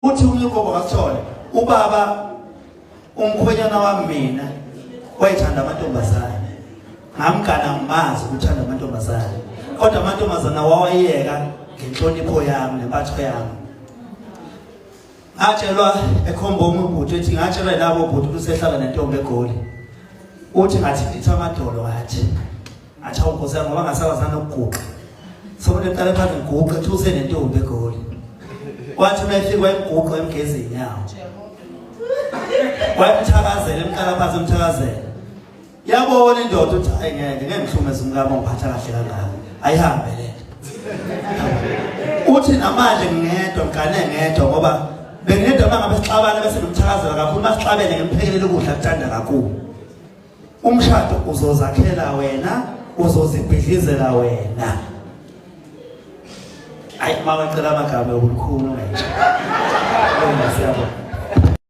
Uthi uNkobo kaSithole, ubaba umkhwenyana wami mina wayethanda amantombazane. Ngamgana ngimazi ukuthanda amantombazane. Kodwa amantombazana wawayeka ngenhlonipho yami nempatho yami. Ngatshelwa ekhomba omunye ubhuti ethi ngatshelwa yilabo bhuti ukuthi usehlala nentombi eGoli. Uthi ngathi ngitha amadolo ngathi athi awu nkosi yami ngoba ngasakwazana nokuguqa. Sokuthi eqale phansi ngiguqe ethi usenentombi eGoli. Wathi uma efika wayemguqa wayemgeza iy'nyawo. Wayemthakazela emqala phansi emthakazela. Yabona indoda uthi hayi ngeke ngeke ngihlukumeze umkami ongiphatha kahle kangaka. Ayihambe le nto. Uthi namanje ngingedwa ngigane ngedwa ngoba bengedwa uma ngabe sixabana bese ngimthakazela kakhulu masixabene ngimphekelele ukudla kuthanda kakhulu. Umshado uzozakhela wena, uzozibhidlizela wena. Ayi mama ngicela amagama okukhulu ngentsha.